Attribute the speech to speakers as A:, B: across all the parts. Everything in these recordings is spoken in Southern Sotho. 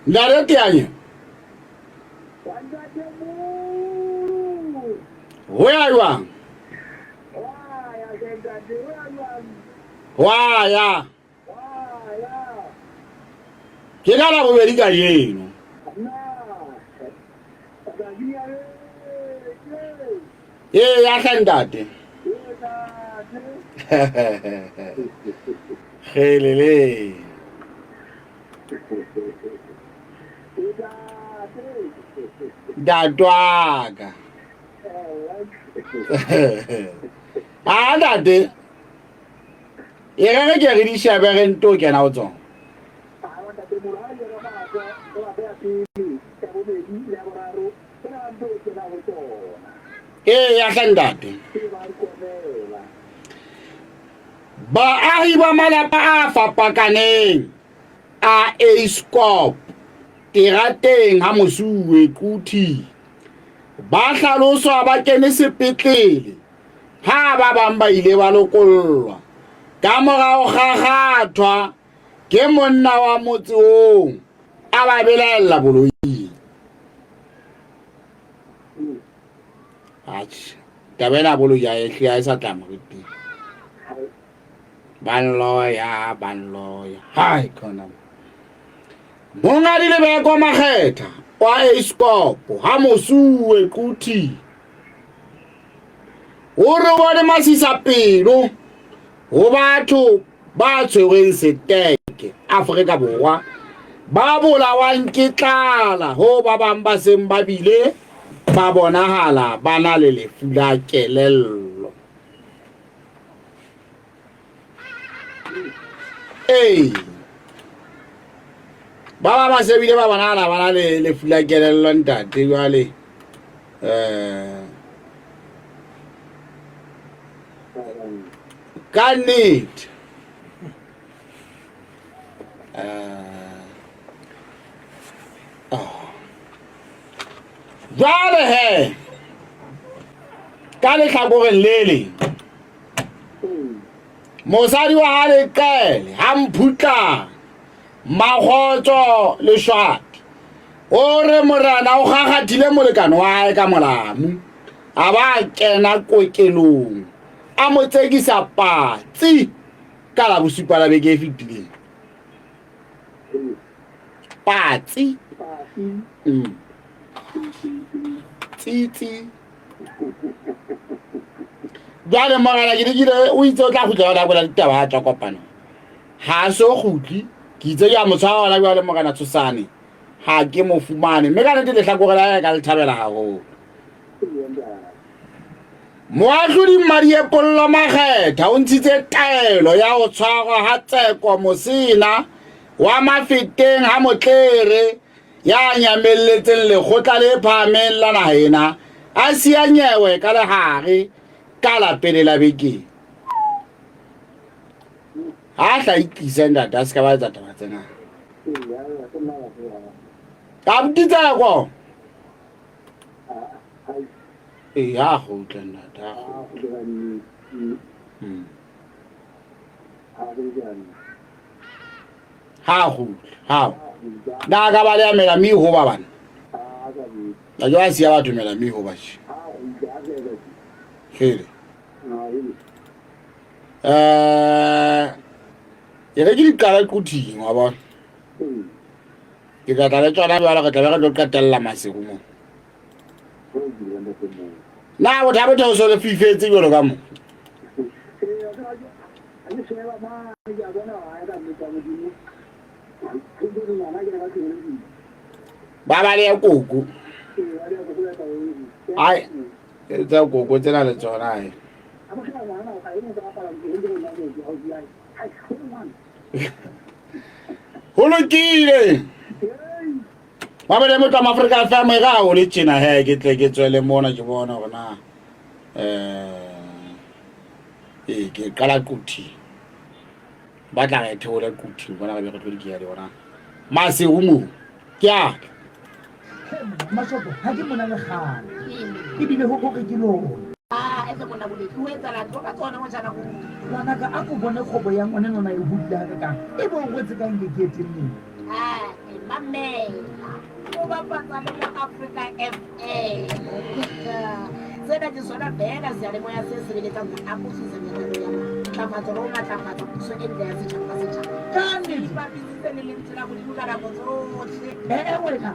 A: Ntate Teanye. Ho ya jwang? Wa ya. Ke ka la bobedi kajeno. Ee, ya hle ntate. Kgelele. Ntate wa ka. A ntate. E re re ke re di shebe re nto kena ho tsona. Ee, ya hle ntate. Baahi ba malapa a fapakaneng a Eiskop terateng ha Mosuwe Quthi ba hlaloswa ba kene sepetlele ha ba bang ba ile ba lokollwa ka mora ho kgakgathwa ke monna wa motse oo a ba belaella boloing. Atjhe, taba ena ya boloi ya ehle ha e sa tla moriting. Ba nloya, ba nloya. Hai khona. Monghadi Lebeko Makgetha wa Eiskopo ha Mosuwe Quthi o re bone masisa pelo ho batho ba tshwerweng seteke Afrika Borwa ba bolawang ke tlala ho ba bang ba seng ba bile ba bonahala ba na le lefu la kelello. Ee, ba ba ba se bile ba bonahala ba na le lefu la kelello ntate jwale um ka nnete um jwale he ka lehlakoreng le leng Mosadi wa ha Leqele ha Mphutlang Makgotso Leshwati o re morena o kgakgathile molekane wa hae ka molamu a ba a kena kokelong a mo tsekisa patsi ka la bosupa la beke e fetileng. Patsi. Mm. Tsitsi. Jwale morena ke dikile o itse o tla kgutla jwale a bolela ditaba ha tswa kopano. Ha a so kgutli. Ke itse ke a mo tshwara hona jwale morena Tshosane. Ha ke mo fumane. Mme ka nnete lehlakore la hae ka le thabela haholo. Moahlodi Mmadiepollo Makgetha o ntshitse taelo ya ho tshwarwa ha Tseko Mosena wa Mafeteng ha Motlere ya nyamelletseng lekgotla le phahameng la naha ena a siya nyewe ka lehare ka la pele la bekeng. Ha a hla itlise ntate a se ka ba etsa taba tse ngata. Abuti Tseko. Ee, ha a kgutla ntate, ha a kgutla. Mm. Ha a kgutla, ha. Na ka ba le ya mela mi ho ba bana. Na jwa siya batho mela mi ho ba tje. Kgele. Eh, e re ke di qala quthing wa bona. Ke tla tla le tsona jwale re tla be re tlo qetella masigo mo. Na botha botha o so le fifetse jwalo ka mo. Ba ba le ya koko. Ai, tsa koko tsena le tsona ai. Ho lokile. Ba bele motho wa Afrika FM e ga o le tjena he ke tle ke tswele mona ke bona hore na eh ee ke qala quthi. Ba tla re theole quthi bona re be re tlo di ke ya di bona. Maseru mo. Ke a tla.
B: Mashopo, ha ke mona le kgale. Ebile ho hore ke lona. Ae monna Boleki, ho etsahala tlo ka tsona motjhana go.
C: Ngwanaka a ko bone kgwebo ya ngwanenona e hodile hakakang e be o rwetse ka nke ke eteng.
B: Ae mamela, o bapatsa le mo Africa FM. Sena ke sona feela seyalemoya se sebeletsang ho akofisa merero ya ntlafatso le ho matlafatsa puso e ntle ya setjhaba ka setjhaba.
C: Ka nnete.
B: Ipapisitse le lentswe la Modimo ka nako tsohle.
C: Ee wena.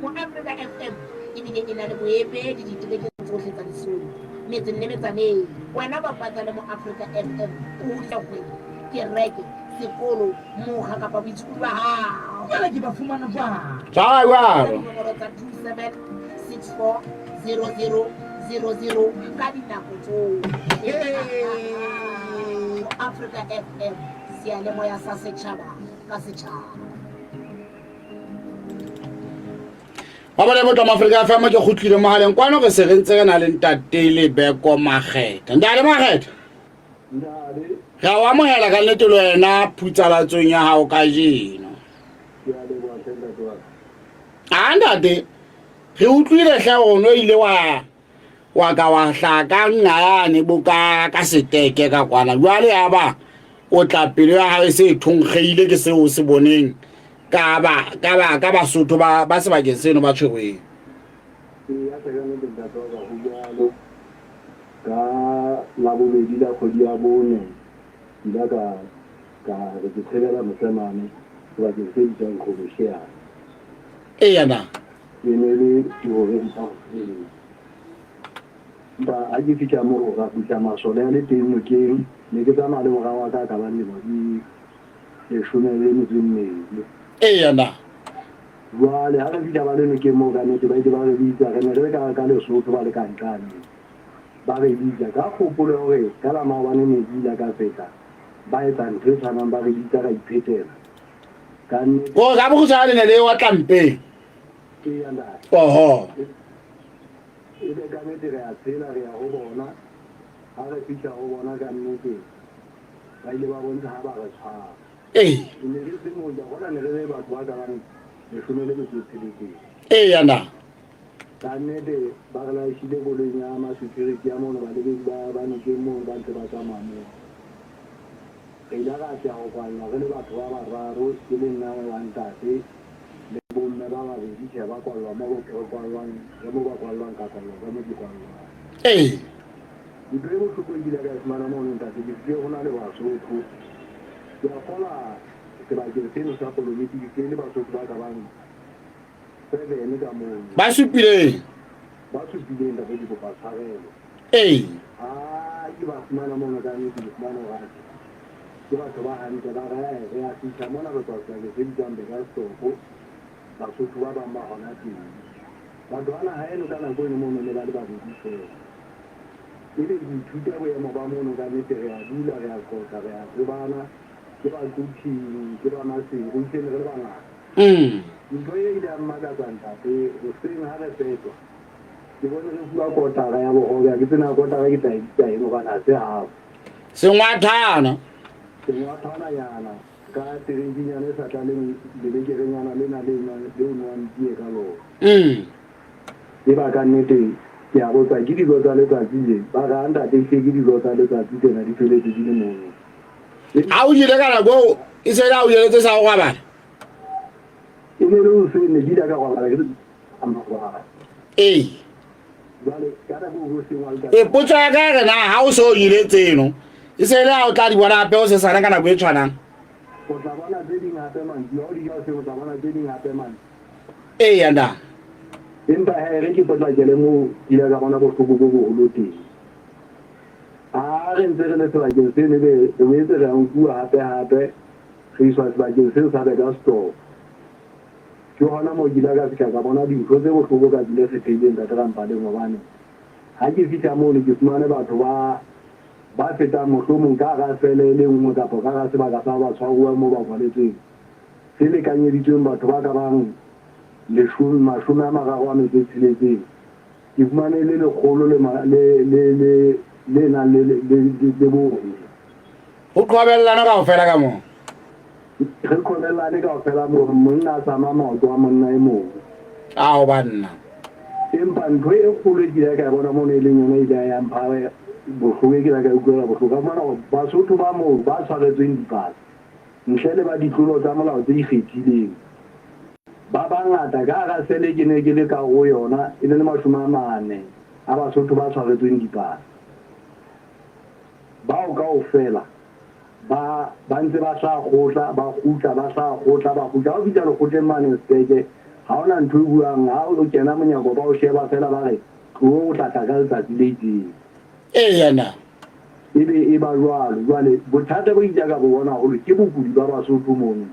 B: Mo Africa FM ebile e na le boemedi diterekeng tsohle tsa Lesotho, metseng le metsaneng. Wena bapatsa le mo Africa FM o hodisa kgwebo, kereke, sekolo, mokga kapa boitshokodi ba hao.
C: Jwale ke ba fumana jwang?
A: Tshwara jwalo.
B: Dinomoro tsa 27 64 00 00 ka dinako tsohle. Mo Africa FM, seyalemoya sa setjhaba ka setjhaba.
A: Ba bone botla Afrika FM ke kgutlile mohaleng kwano re se re ntse re na le ntate Lebeko Makgetha. Ntate Makgetha.
D: Ntate.
A: Re a o amohela ka nnete le wena phutsalatsong ya hao kajeno.
D: Ke a leboha hle ntate wa ka.
A: A ntate, re utlwile hle hore o ile wa wa ka wa hlaha ka nngayane bo ka ka seteke ka kwana. Jwale ya ba o tla pelo ya hao e se e thonkgeile ke seo o se boneng ka ba ka ba ka Basotho ba ba sebakeng seno ba tshwerweng.
D: Eya hle ka nnete ntate wa ka ho jwalo. Ka Labobedi la kgwedi ya bone ke ile ka ka re ke tshebela mose mane sebakeng se bitswang Qhobosheane.
A: Eya na.
D: E ne e le dihoreng tsa hoseng. Empa ha ke fihla moo ra fihla masole a le teng nokeng. Ne ke tsamaya le mora wa ka a ka bang lemo di 12.
A: Eya na.
D: Jwale ha re fihla ba le nokeng moo ka nnete ba ile ba re bitsa. Re ne re le ka ka Lesotho ba le ka nqane. Ba re bitsa ka kgopolo ya hore ka la maobane metsi ile a ka feta. Ba etsa ntho e tshwanang ba re bitsa ra iphetela. Ka nnete.
A: Ko ka bokgutshwane le ne le otla mpeng.
D: Eya ntate.
A: Oho.
D: Ebe ka nnete re a tshela re ya ho bona. Ha re fihla ho bona ka nnete ba ile ba bontsha ha ba re tshwara.
A: Ee.
D: E ne re se moo, ke a kgolwa ne re le batho ba ka bang 16.
A: Eya na.
D: Ka nnete ba re laeshile koloing ya ma-security ya mono, balebedi ba ba nokeng mono ba ntse ba tsamaya mono. Re ile ra atleha ho kwallwa re le batho ba bararo, ke le nna wa ntate le bomme ba babedi, tjhe ba kwallwa mo re kwallwang, re mo ba kwallwang ka kwallwa ka mo ke kwallwang.
A: Ee.
D: Ntho e bohloko e kile ka e fumana mono ntate, ke fihlile ho na le Basotho. Ke a kgola sebakeng seno sa polomiti ke fihlile le Basotho ba ka bang 7 ka mono.
A: Ba supileng.
D: Ba supileng ntate, ke kopa tshwarelo.
A: Ee.
D: Ha ke ba fumana mono ka nnete ke fumana hore atjhe ke batho ba hantle ba re re a fihla mona re tswa sebakeng se bitswang Burgersdorp, Basotho ba bang ba hona teng. Batho ba naha eno ka nako eno mono ne ba le babedi feela. Ebe ke ithuta boemo ba mono ka nnete re a dula, re a qoqa, re a tsebana, ke ba Quthing, ke ba Maseru, ehlile ne re le bangata. Ntho e ile ya mmakatsa ntate, hoseng ha re fetwa, ke bone re fuwa kotara ya bohobe, ha ke tsebe na kotara ke tla e bitsa eng hobane ha se half.
A: Sengwathana.
D: Sengwathwananyana ka terenkinyana e sa tlaleng lebekerenyana lena le nwang, leo nwang tee ka lona. Eba ka nnete ke a botsa, ke dijo tsa letsatsi le? Ba re, A ntate, ehlile ke dijo tsa letsatsi tsena, di feletse di le mono.
A: Ha o jele ka nako eo, e se e le ha o jele tse sa ho robala?
D: E ne e le hoseng, ne ke ile ka robala ke le.
A: Ee.
D: Jwale ka nako eo hoseng wa letsatsi.
A: E, potso ya ka e re na ha o se o jele tseno, e se e le ha o tla di bona hape hosesane ka nako e tshwanang?
D: O tla bona tse ding hape mantsiboya, ha o di ja hoseng o tla bona tse ding hape mantsiboya.
A: Eya na.
D: Empa he, re ke potlakele moo ke ile ka bona bohloko bo boholo teng. Ha re ntse re le sebakeng seno ebe re boetse re a nkuwa hape-hape re iswa sebakeng seo sa Burgersdorp. Ke hona moo ke ile ka fihla ka bona dintho tse bohloko ka tsela e kgethehileng Ntate Rampaleng hobane ha ke fihla mono ke fumane batho ba ba fetang mohlomong ka hara sele e le nngwe kapa ka hara sebaka sa batshwaruwa moo ba kwaletsweng. Se lekanyeditsweng batho ba ka bang 36, ke fumane e le lekgolo le, le, le, le, le nang le, le, le, le bone.
A: Ho qhobellana kaofela ka moo.
D: Re qhobellane kaofela moo, monna a sama maoto a monna e mong.
A: Ao banna.
D: Empa ntho e kgolo e ke ile ka e bona mono e leng yona e ile ya mpha bohloko, e ke ile ka e utlwela bohloko, ka fumana hore Basotho ba moo ba tshwaretsweng dipasa, ntle le ba ditlolo tsa molao tse ikgethileng, ba bangata. Ka hara sele ke ne ke le ka ho yona, e ne le 40 a Basotho ba tshwaretsweng dipasa. Bao kaofela ba ba ntse ba hlaha kgotla, ba kgutla, ba hlaha kgotla, ba kgutla. Ha o fihla lekgotleng mane Steke, ha hona ntho e buang. Ha o kena monyako ba o sheba feela ba re, tloho o tla tla ka letsatsi le itseng.
A: Eya na.
D: Ebe e ba jwalo. Jwale bothata bo ile ka bo bona haholo ke bokudi ba Basotho mono.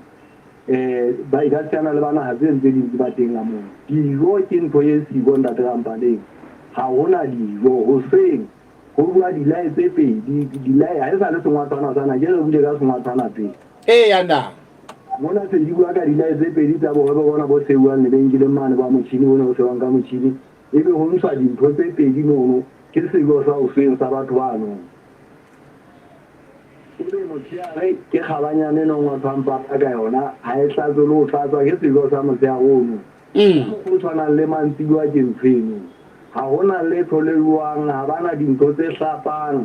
D: Ba e ka sitana le ba naha tse tse ding tse ba teng ka mono. Dijo ke ntho e siko ntate Rampaleng. Ha hona dijo. Hoseng ho bua dilae tse pedi, dilae ha e sa le sengwathwana sana, ke re bule ka sengwathwana pele.
A: Eya na.
D: Mona se di bua ka dilae tse pedi tsa bohobe bona bo seuwang lebenkeleng mane ba motjhini, bo ne bo sewang ka motjhini, ebe ho ntshwa dintho tse pedi mono, ke sejo sa hoseng sa batho bano. Ebe motshehare ke kgabanyane e no ngwathwang papa ka yona, ha e hlatswe le ho hlatswa, ke sejo sa motshehare ono. Ka mokgwa o tshwanang le mantsiboa ke ntho eno. Ha ho na letho le jwang, ha ba na dintho tse hlapang.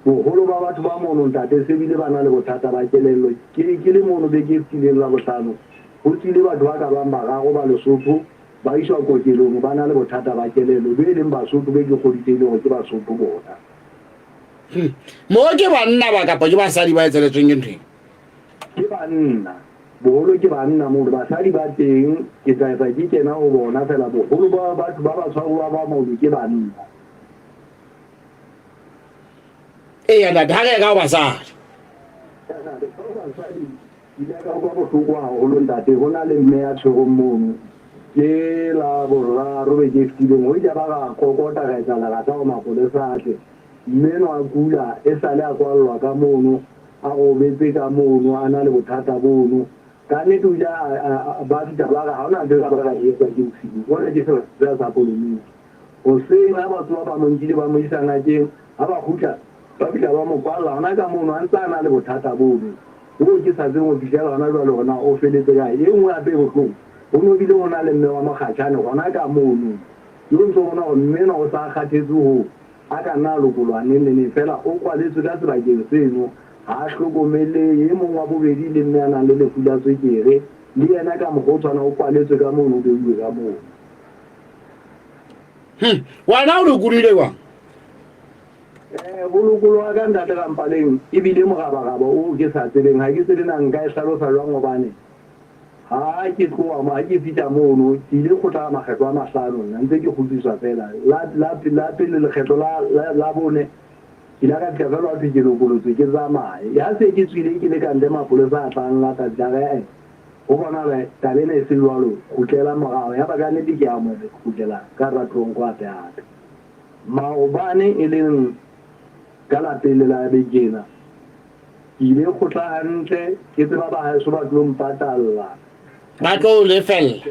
D: Boholo ba batho ba mono, ntate, se bile ba na le bothata ba kelello. Ke, ke le mono beke e fetileng Labohlano, ho tswile batho ba ka bang bararo ba Lesotho, ba iswa kokelong, ba na le bothata ba kelello, be e leng Basotho, be ke kgodisehile hore ke Basotho bona.
A: Moo ke banna ba kapa ke basadi ba etseletsweng ke ntho ena?
D: Ke banna. Boholo ke banna mono, basadi ba teng, ke tla etsa ke kena ho bona feela, boholo ba batho ba batshwaruwa ba mono ke banna.
A: Eya ntate, ha re ye ka ho basadi.
D: Ntate, ka ho basadi, ke ile ka utlwa bohloko haholo ntate, ho na le mme ya tshwerweng mono, ke la boraro beke e fetileng, ho ile ba ra kokota ra etsa lerata hore mapolesa a tle, mme enwa a kula, esale a kwallwa ka mono, a robetse ka mono, a na le bothata bono. Ka nnete o ile a, ba fihla ba re ha hona ntho e ka ba ka e etsa ke bosiu. Bona ke sera sa polomiki. Hoseng ha ba tsoha ba mo nkile ba mo isa ngakeng, ha ba kgutla ba fihla ba mo kwalla hona ka mono a ntse a na le bothata bono. Boo ke sa tsebeng ho fihlela hona jwale hore na o feletse kae. E nngwe hape e bohloko, ho no bile ho na le mme wa mokgatjhane hona ka mono. Ke o ntso bona hore mme enwa o sa kgathetse hoo. A ka nna a lokoloha neng le neng, feela o kwaletswe ka sebakeng seno, ha a hlokomelehe. E mong wa bobedi le mme ya nang le lefu la tswekere, le yena ka mokgwa o tshwanang o kwaletswe ka mono, o beuwe ka mono.
A: Wena o lokolohile jwang?
D: Ho lokoloha ka Ntate Rampaleng e bile morabaraba oo ke sa tsebeng. Ha ke tsebe na nka e hlalosa jwang hobane Ha ke tloha mo, ha ke fihla mono, ke ile kgotla ka makgetlo a mahlano nna, ntse ke kgutliswa feela. La, la, la pele, lekgetlo la, la, la bone, ke ile ka fihla feela ho thwe ke lokolotswe, ke tsamaye. Ha se ke tswile ke le ka ntle, mapolesa a tla nlata, a re, Eh, ho bonahala taba ena e se jwalo, kgutlela morao. Yaba ka nnete ke a amohela, ke kgutlela ka hara tronko hape-hape. Maobane, e leng ka la pele la beke ena, Ke ile kgotla hantle, ke tseba ba haeso ba tlo mpatalla.
A: Ba tlo o lefella.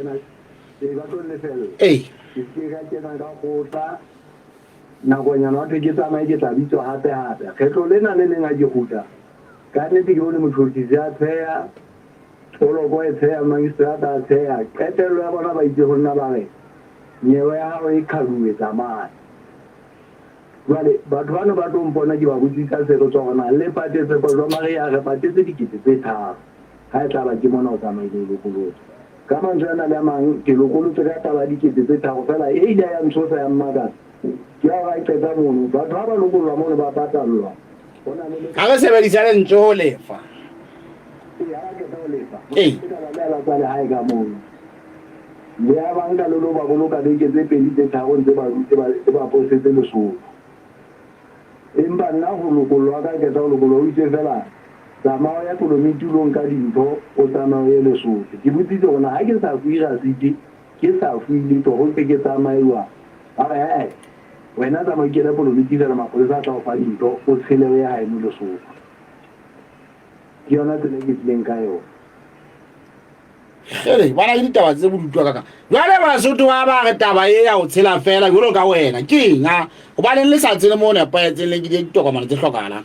D: Ee, ba tlo nlefella.
A: Ee.
D: Ke se ke ka kena ka kgotla, nakonyana wa thwe ke tsamaye ke tla bitswa hape hape. Kgetlo lena le leng ha ke kgutla, ka nnete ke bone motjhotjhisi a tsheha, toloko e tsheha, magistrata a tsheha. Qetello ya bona ba itse ho nna ba re, nyewe ya hao e qhaduwe, tsamaya. Jwale batho bano ba tlo mpona ke ba botsisa se re tswa hore na le patetse Kojwa Maria re patetse 3000 ha e tla ba ke mona o tsamaile o lokolotswe. Ka mantswe ana le a mang ke lokolotswe ka taba ya 3000 feela e ile ya ntshosa ya mmakatsa ke ya hore ha e qeta mono batho ha ba lokollwa mono ba patallwa ho na le
A: Ha re sebedisa lentswe ho lefa.
D: Ee, ha ba qeta ho lefa.
A: Ee.
D: Ke taba le la tsa lehae ka mono. Le ya ba nka le lo ba boloka beke tse pedi tse tharo ntse ba dutse ba ntse ba posetse Lesotho. Empa nna ho lokollwa ka qeta ho lokollwa o itse feela tsamaya o ya Polomiti o lo nka dintho o tsamaye o ye Lesotho. Ke botsitse hore na ha ke sa fuwe rasiti ke sa fuwe letho ho ntse ke tsamaiwa ba re he-eh wena tsamaya o ikele Polomiti feela mapolesa a tla o fa dintho o tshele o ye haeno Lesotho. Ke yona tsela e ke tlileng ka yona.
A: Kgele, bana ke ditaba tse bodutu kaka. Jwale Basotho ba ba re taba e ya ho tshela fela jwalo ka wena. Ke eng ha? Hobaneng le sa tsele mo nepahetseng le nkile ditokomane tse hlokahalang?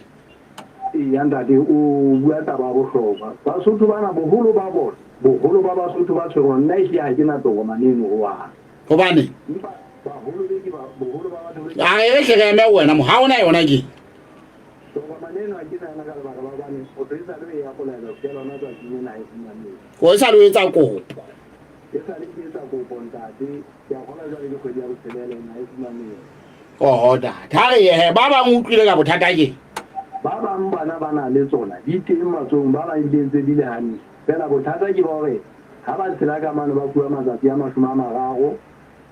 D: Eya ntate, o bua taba ya bohlokwa. Basotho bana boholo ba bona, boholo ba Basotho ba tshwerweng, nna ehlile ha ke na tokomane eno hohang.
A: Hobaneng?
D: Empa Baholo be ke ba boholo ba batho be
A: A re re hle re eme ho wena mo ha ona yona ke.
D: Tokomane eno ha ke na yona ka lebaka la hobane motho e sale o e apolaela ho fihlela hona tsatsing lena ha e fumanehe.
A: O e sale o etsa kopo.
D: E sale ke etsa kopo ntate, ke a kgolwa jwale ke kgwedi ya botshelela ena ha e fumanehe.
A: Oho ntate, ha re ye he, ba bang o utlwile ka bothata ke?
D: Ba bang bana ba na le tsona, di teng matsohong, ba bang ebile ntse di le hantle. Feela bothata ke ba hore ha ba tshela ka mane ba fuwa matsatsi a 30,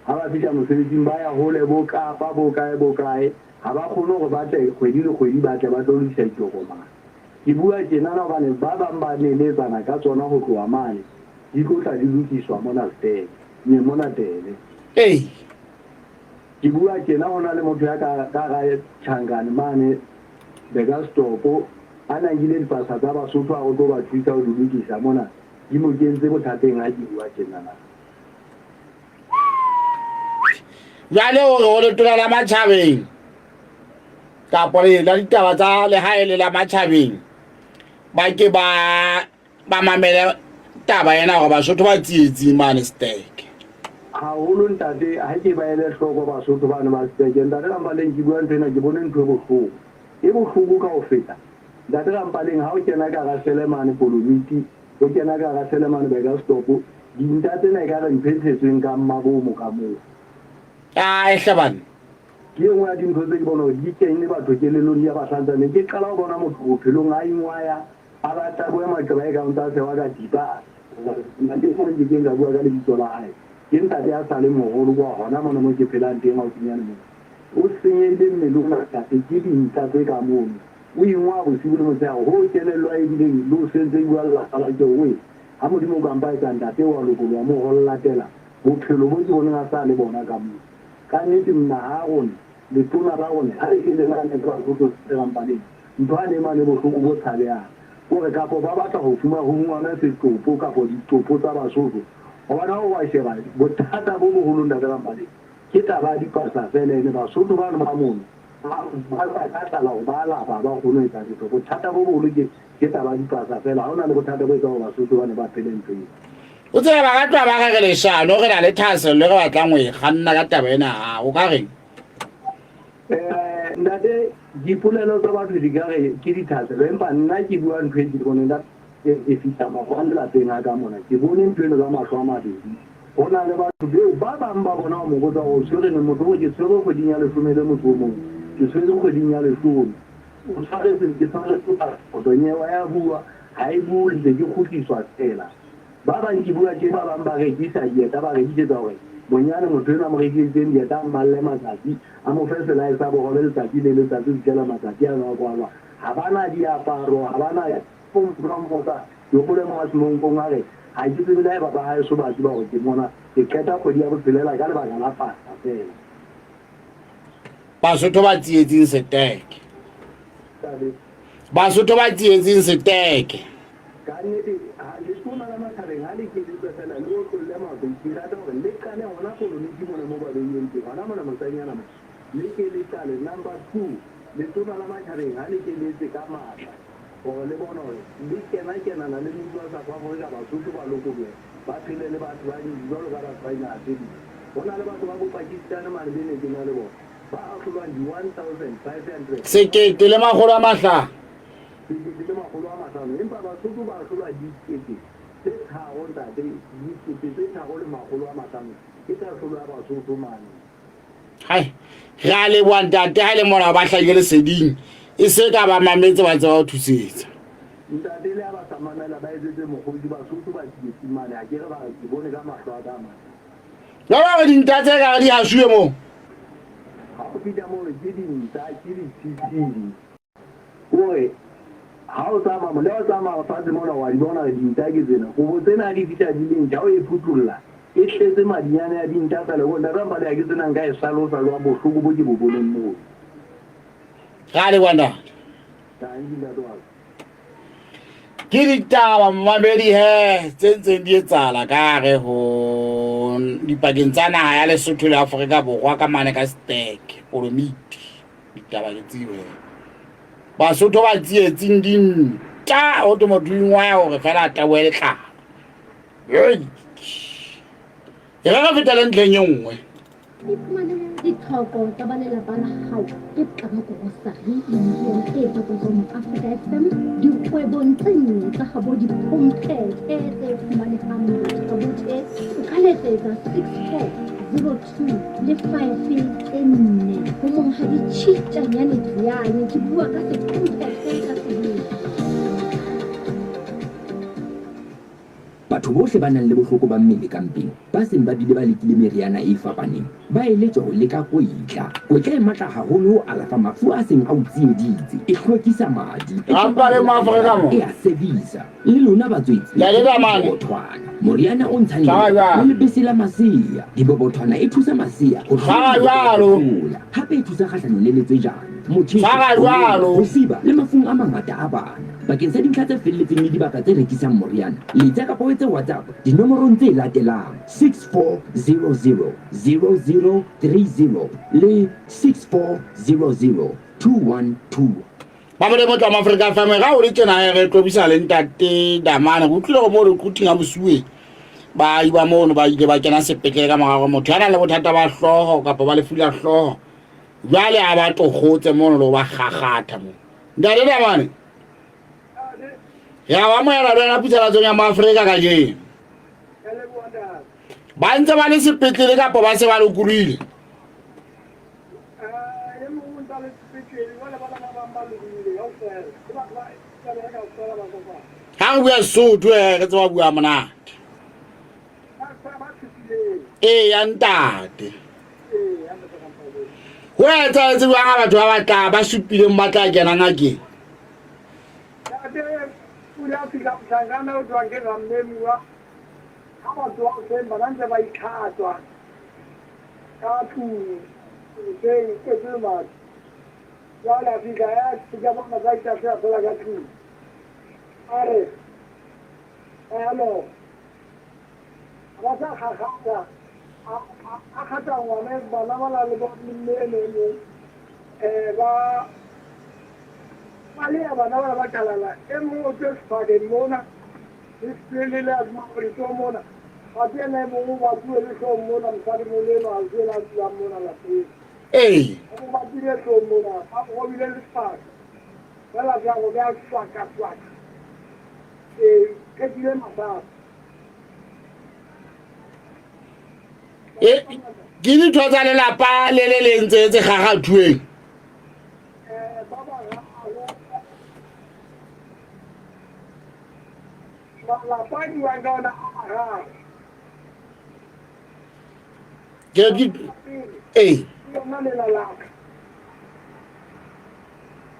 D: ha ba fihla mosebetsing ba ya hole bo Kapa bo kae bo kae, ha ba kgone hore ba tle kgwedi le kgwedi ba tle ba tlo lokisa ditokomane. Ke bua tjenana hobane ba bang ba neletsana ka tsona ho tloha mane, di tlo tla di lokiswa mona Steke, ne mona Tele.
A: Ei.
D: Ke bua tjena ho na le motho ya ka ka hara tjhankane mane Burgersdorp a na nkile dipasa tsa Basotho a re o tlo ba thusa ho di lokisa mona, di mo kentse bothateng ha ke bua tjenana.
A: Jwale o re ho letona la matjhabeng kapa la ditaba tsa lehae le la matjhabeng ba ke ba ba mamele taba ena hore Basotho ba tsietsing mane Steke.
D: Haholo ntate ha ke ba ele hloko Basotho bano ba Steke. Ntate Rampaleng ke bua ntho ena ke bone ntho e bohloko. E bohloko ka ho feta. Ntate Rampaleng ha o kena ka Rasele mane Polomiti O kena ka hara sele mane Burgersdorp, dinta tsena ekare ntho e tshetsweng ka mmabomo ka moo.
A: Ae hle banna.
D: Ke e nngwe ya dintho tse ke bona hore di kene batho kelellong di a ba hlantsa. Ne ke qala ho bona motho bophelong a ingwaya a ba tabohe maqeba e ka o ntsa sewa ka thipa. Ntate e mong nke keng ka bua ka lebitso la hae. Ke ntate ya sa leng moholo kwa hona mona mo ke phelang teng haufinyane mona. O senyehile mmele ona ntate ke dinta tse ka mono. O ingwaa bosibu le motshehare, hoo kelello ya ebileng le o sentse e bua lelapa la ke oe, ha Modimo o ka mpa etsa ntate oa lokoloha moo ho latela bophelo bo ke boneng a sa le bona ka moo. Ka nnete mna ha rona, letona la rona, ha le ke le nahane ka Basotho se rampaleng, ntho a ne mane bohloko bo tshabehang, kore kapo ba batla ho fuma ho fumanwe setopo kapo ditopo tsa Basotho, hobane ha o wa sheba bothata bo boholo ntate Rampaleng ke taba ya dipasa fela ene Basotho bano ba mono Ba sa ka tlala hore ba lapa ha ba kgone ho etsa letho. Bothata bo boholo ke ke taba ya dipasa feela. Ha ho na le bothata bo etsang hore Basotho ba ne ba phele ntho eo.
A: O tsebe ba ka tloha ba re re leshano, re na le thahasello e re batlang ho e kganna ka taba ena ya hao. O ka reng?
D: Eh, ntate, dipolelo tsa batho di ka re ke dithahasello, empa nna ke bua ntho e ke boneng ka ke fihla maobane lapeng ha ka mona, ke bone ntho eno ka mahlo a mabedi. Ho na le batho beo ba bang ba bona o mo botsa hore o tshwere neng, motho o re ke tshwerwe kgweding ya leshome le motso o mong, ke tshwerwe kgweding ya leshome. O tshwaretseng? Ke tshwaretswe passport. Nyewa ya bua, ha e bue, ntse ke kgutliswa feela. Ba bang ke bua tje, ba bang ba rekisa dieta, ba rekisetsa hore bonyane motho enwa a mo rekiseditseng dieta a mmalle matsatsi, a mo fe selae sa bohobe letsatsi le letsatsi ho fihlela matsatsi ano a kwalwa. Ha ba na diaparo, ha ba na. Ba mpotsa, ke hopola e mong a Semonkong a re, Ha ke tsebe le haeba ba haeso ba tseba hore ke mona. Ke qeta kgwedi ya botshelela ka lebaka la pasa feela.
A: Basotho ba tsietsing seteke. Basotho ba tsietsing seteke.
D: Ka nnete, letona la Mathabeng ha le ke le tswe feela le otlolle maoto. Ke rata hore le qale hona Kolomiki mona moo ba beilweng teng, hona mona mosanyana mona. Le ke le qale. Number two, letona la Mathabeng ha le ke le etse ka matla. Hore le bone hore le kena-kenana le muso wa South Africa, Basotho ba lokolohe, ba phele le batho ba jwalo ka batho ba dinaha tse ding. Ho na le batho ba bo Pakistan mane be ne ke na le bona, ba ahlolwang di 1500.
A: 1500.
D: 1500, empa Basotho ba ahlolwa 3000 ntate, 3500 ke kahlolo ya Basotho mane.
A: Hai, re a leboha ntate ha e le mona ba hlahile leseding e se ka ba mametse ba tseba ho thusetsa.
D: Ntate le ha ba sa mamela ba etsetse mokgosi Basotho ba tsietsing mane a ke re ba re ke bone ka mahlo a ka mane.
A: Jwale ba re dinta tse ka re di hasuwe moo.
D: Ha o fihla moo ke dinta ke ditshitshinyi. Kore ha o tsamaya mo le ha o tsamaya fatshe mona wa di bona hore dinta ke tsena. Kobo tsena ha di fihla di le ntjha o e phuthulla e tletse madinyane a dinta fela. Kore ntate Rampale ha ke tsena nka e hlalosa jwang bohloko bo ke bo boneng moo.
A: Ra leboha ntate.
D: Tanki ntate wa ka.
A: Ke ditaba momamedi he tse ntseng di etsahala ka hare ho dipakeng tsa naha ya Lesotho le Afrika Borwa ka mane ka Steke Polomiti. Ditaba ke tseo he. Basotho ba tsietsing dinta ho thwe motho o ingwaya hore fela a tabohe letlalo. Hei! E re re fetele ntlheng e nngwe.
E: Iphumanele ditlhoko tsa ba lelapa la hao ke Tlamo Grocery le meriana e bapatswang Afrika FM dikgwebong tse nne tsa habo diphomphethe tse fumanehang botho ka bothe. O ka letsetsa 6402 le 5 tse nne ho monghadi Tjhitjanyane Tsiane. Ke bua ka sephomphethe ka sebele.
F: Batho bohle ba nang le bohloko ba mmele ka mpeng, ba seng ba bile ba lekile meriana e fapaneng, ba eletswa ho leka kwetla. Kwetla e matla haholo ho alafa mafu a seng a o tsieditse. E hlwekisa madi, e
A: Rampa le Moafrika mo.
F: e a servisa. Le lona batswetsi,
A: Ntate Damane.
F: dibobothwana, moriana o ntshang
A: Tshwara
F: leloko
A: jwalo.
F: le lebese la masea. Dibobothwana e thusa masea ho
A: Tshwara
F: hlola
A: jwalo.
F: hola. Hape e thusa kgahlanong le letswejana, motjheso,
A: Tshwara jwalo.
F: ho siba le mafung a mangata a bana. Bakeng sa dintlha tse felletseng le dibaka tse rekisang moriana, letsa kapa o etse WhatsApp dinomorong tse latelang, 6400 0030 le 6400 212.
A: Ba Modimo tla Afrika FM ga o le tjena eh, re tlobisa le ntate Damane go utlwile go mo re quting a mosuwe ba iba mono ba ile ba kena sepetlele ka morago motho ya nang le bothata ba hlooho kapa ba lefu la hlooho jwale a ba tokgotse mono le go ba gagatha mo Ntate Damane, ya wa amohela le wena phuthalatsong ya Moafrika kajeno. Ba ntse ba le sepetlele kapa ba se ba lokolohile? Ha re bua Sesotho eh, re tseba bua monate. Ee ya ntate. Ho etsahetse jwang ha batho ba batla ba supileng ba tla kena ngakeng?
D: Ntate o ile a fihla mohlankana o tswang ke Rammemuwa ha ba tsoha hoseng bana ntse ba itlhatswa ka tlung hoseng kwetse lemati. Jwale a fihla ya fihla bona ba itahlela fela ka tlung. A re, Alo. Ba sa kgakgatha, a kgatha ngwana bana ba na le mme ene e mong um ba baleha bana bana ba kalala e mong o tswe sephakeng mona le sepele le a mona athe ena e mong o batuwe le hlooho mona mosadimolo eno a se ena a dulang mona lapeng
A: ee
D: o batile hlooho mona ba mo robile le sephaka fela jalo be a swaka swaka ee qetile masapo
A: E, ke ditho tsa lelapa le le leng tse tse gagathueng
D: malapa a buang ka ona a mararo
A: ke ke ee
D: lona lela laka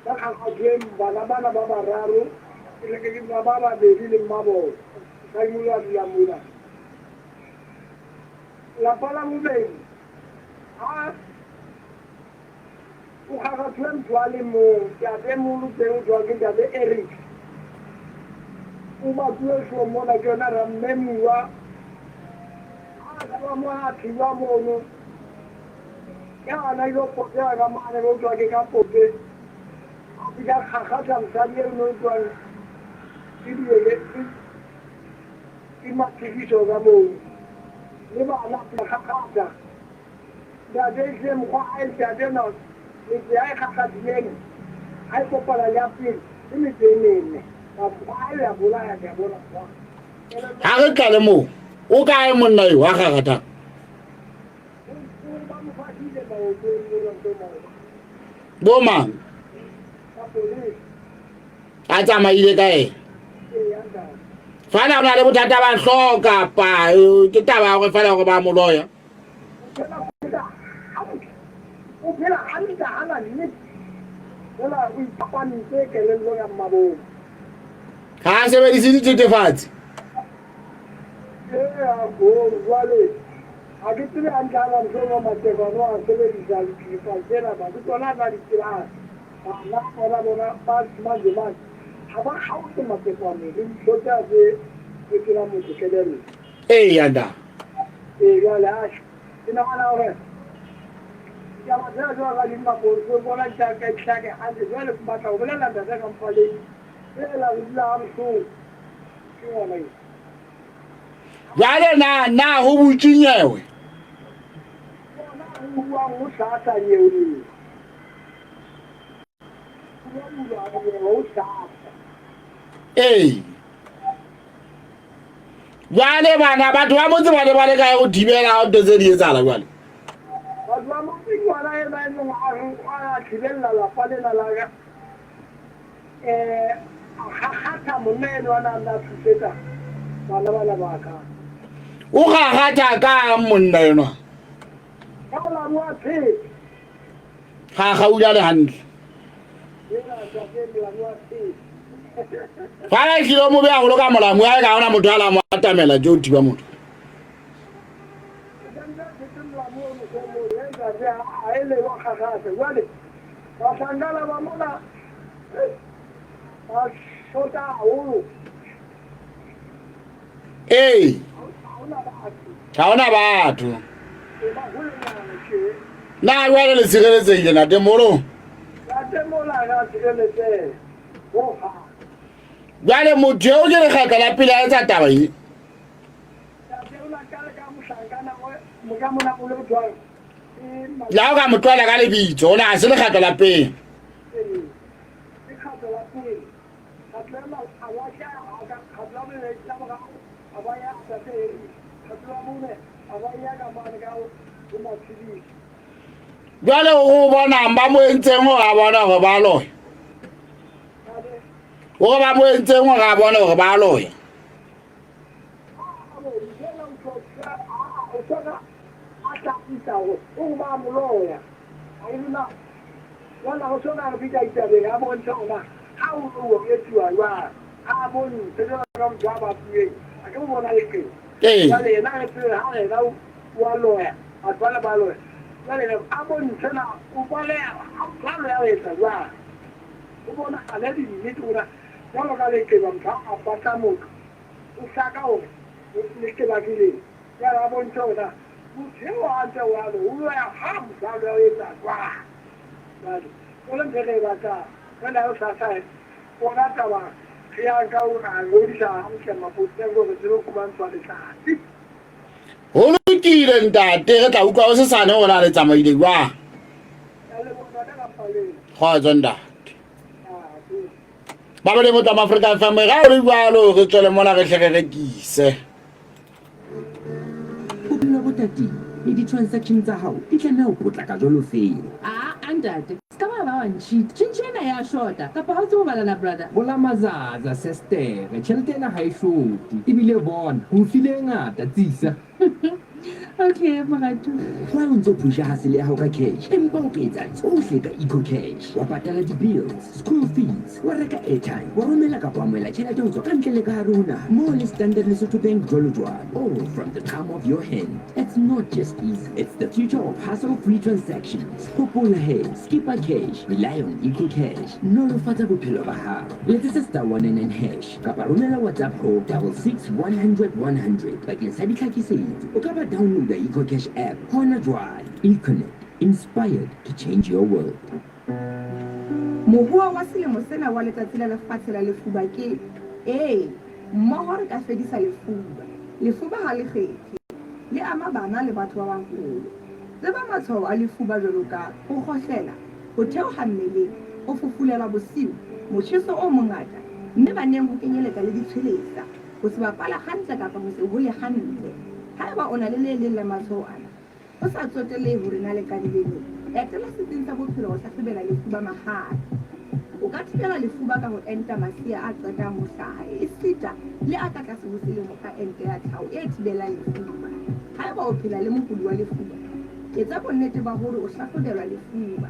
D: ba kgakgathweng bana bana ba bararo ba ba babedi le mmabona mosadimolo a dulang mona lapa la bobedi ha o kgakgathuwe motho a le mong ntate molo teng o tswa ke ntate Eric o batuwe hlooho mona ke yona rammemuwa ha tloha mo a thiba mono ke ana ilo potela ka mane bo tswa ke ka pote a fihla kgakgatha mosadi eno o tswang ke diele ke mathikiso ka moo le bana kgakgatha ntate e tlile mokgwa a e ntate no metse ya e kgakgathileng ha e kopana le ya pele ke metse e mene mokgwa a e ya bolaya ke a bona mokgwa
A: ha re tlale moo o kae monna eo a kgakgathang bo mang a tsamaile ka ena fana o na le bothata ba hlooho kapa eh, ke taba ya gore fela gore ba mo loya
D: o phela hantle hana nnete fela o ipapantse kelello ya mmabong
A: ga a sebedise dithethefatsi
D: ee go jwale ga ke tsebe hantle ha ntho mo matekwane a sebedisa dithethefatsi tsena ba ke tsona a tla di tsebang bana bona bona ba manje manje ga ba kgaotse matekwane le ntho tsa tse fetolang motho kelello
A: ee yanda
D: ee jwale a ke nagana gore ditaba tsena jwalo ka dimapolese bona di tla ka ditlhake hantle jwale ke batla go bolelela ntate ka mfaleng fela re dula ga bohloko ke ngwana eo
A: jwale na na ho butse nyewe
D: bona ho buang ho hlahla nyewe. Ho hlahla.
A: Ee. Jwale bana batho ba motse ba ne ba le kae go thibela ha ntho tse di etsahala jwale?
D: Batho ba motse ke bona e ba e leng a re a thibella lapa lena la ka. Eh a kgakgatha monna eno a na a thusetsa bana bana ba ka.
A: O kgakgatha kang monna enwa?
D: Ka molamu wa tshepe.
A: Ga gaula le hantle. Fa a tlile o mobe haholo ka molamu a ka ona motho a la mo atamela jo thiba motho.
D: Bahlankana ba mona ba shota haholo.
A: Ee. Ga ona batho. Na jwale le sireletsehile nate molo? Jwale motho eo ke lekgetlo la pele a etsa taba e. La o ka mo tlohela ka lebitso, o ne a se lekgetlo la pele. Jwale o bonang ba mo entseng hore a bone hore ba loya? Hore ba mo entseng hore a bone hore ba loya? Ee.
D: O hlaka hore leqeba ke leng. Jwale a bontshe hore na motho eo a ntse jwalo o loya ha motho a loya o etsa jwang. Jwale o le ntho e re e batlang re na hosasa ona taba re yang ka o ra ngodisa hantle mapoleseng hore re tsebe ho fumantshwa letsatsi.
A: Ho lokile ntate, re tla utlwa hosesane hore na le tsamaile jwang.
D: Ke a leboha ntate Rafaleng.
A: Kgotso ntate. Ba bone motho wa Afrika FM ga o le jwalo re tswele mona re hle re rekise.
F: Bophelo bo tatile le di-transaction tsa hao di tlameha ho potlaka jwalo feela.
G: Aa ntate, ska ba ba wa ncheat. Tjhentjhe ena ya shota kapa ha o tsebe ho bala na brother?
H: Bola mazaza sestere, tjhelete ena ha e shote. Ebile bona, ke o file e ngata, tsisa.
G: Okay, moratuwa.
F: Why o ntso phusha hasele ya hao ka cash empa o ka etsa tsohle ka EcoCash. Wa patala di-bills, school fees, wa reka airtime, wa romela kapa amohela tjhelete ho tswa ka ntle le ka hare ho naha moo le Standard Lesotho Bank jwalo jwalo. All from the palm of your hand. It's not just easy, it's the future of hassle-free transactions. Hopola he, skipa cash, rely on EcoCash. Nolofatsa bophelo ba hao. Letsetsa star 199 hash kapa romela WhatsApp ho 66 100 100 bakeng sa ditlhakisetso. O ka ba downloada EcoCash app hona jwale. Econet, inspired to change your world.
I: Mohoa wa selemo sena wa Letsatsi la Lefatshe la Lefuba ke, Ee, mmoho re ka fedisa lefuba. Lefuba ha le kgethe, le ama bana le batho ba baholo. Tseba matshwao a lefuba jwalo ka ho kgohlela, ho theoha mmeleng, ho fufulelwa bosiu, motjheso o mongata, mme baneng ho kenyeletsa le ditshwelesa, ho se bapale hantle kapa ho se hole hantle. Haeba o na le le leng la matshwao ana, ho sa tsotellehe hore na le qadile neng, etela setsing sa bophelo ho hlahlobela lefuba mahala. O ka thibela lefuba ka ho enta masea a qetang ho hlaha esita le a ka tlase ho selemo ka ente ya tlhaho e thibelang lefuba. Haeba o phela le mokudi wa lefuba, etsa bonnete ba hore o hlahlobelwa lefuba.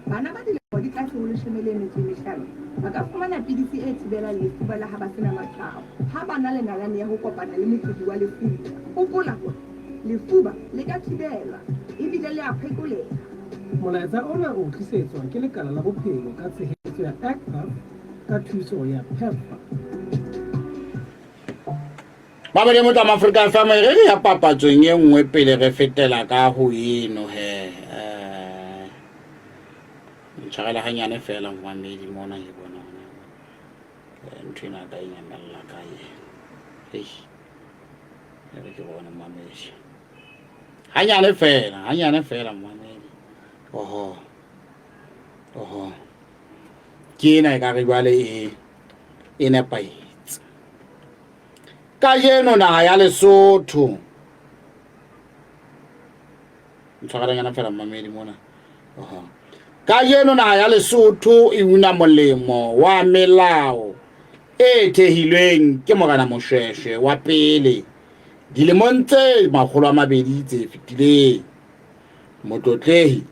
I: Bana ba dilemo di tlase ho 15 ba ka fumana pidisi e thibelang lefuba le ha ba se na matshwao, ha ba na le nalane ya ho kopana le mokudi wa lefuba. Hopola hore lefuba le ka thibelwa ebile le a phekoleha.
J: Molaetsa ona o tlisetswa ke Lekala la Bophelo ka tshehetso ya ACPAF ka thuso ya PEPFAR.
A: Ba bone motho wa Afrika FM re re ya papatsong e nngwe pele re fetela ka ho eno he eh ntshwarela hanyane fela momamedi mona ke bona eh, ntho ena ka e nyamella kae ei e re ke bone momamedi. Hanyane fela, hanyane fela mmamedi. Oho. Oho. Ke ena e ka re jwale e e nepahetse. Kajeno naha ya Lesotho ntshwarelanyana fela mmamedi mona. Oho. Kajeno naha ya Lesotho e una molemo wa melao e thehilweng ke Morena Moshweshwe wa pele dilemong tse 200 tse fetileng. Motlotlehi,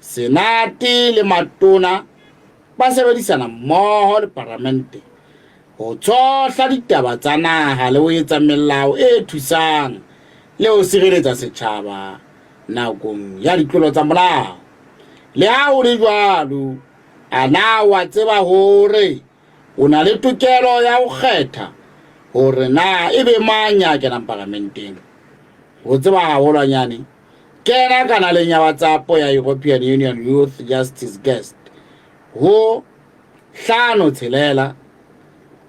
A: Senate le matona ba sebedisana mmoho le Paramente ho tshohla ditaba tsa naha le ho etsa melao e thusang le ho sireletsa setjhaba nakong ya ditlolo tsa molao. Le ha ho le jwalo, a na wa tseba hore o na le tokelo ya ho kgetha hore na e be mang ya kenang paramenteng? Ho tseba haholwanyane, kena kanaleng ya WhatsApp ya European Union Youth Justice Guest ho 5 6 4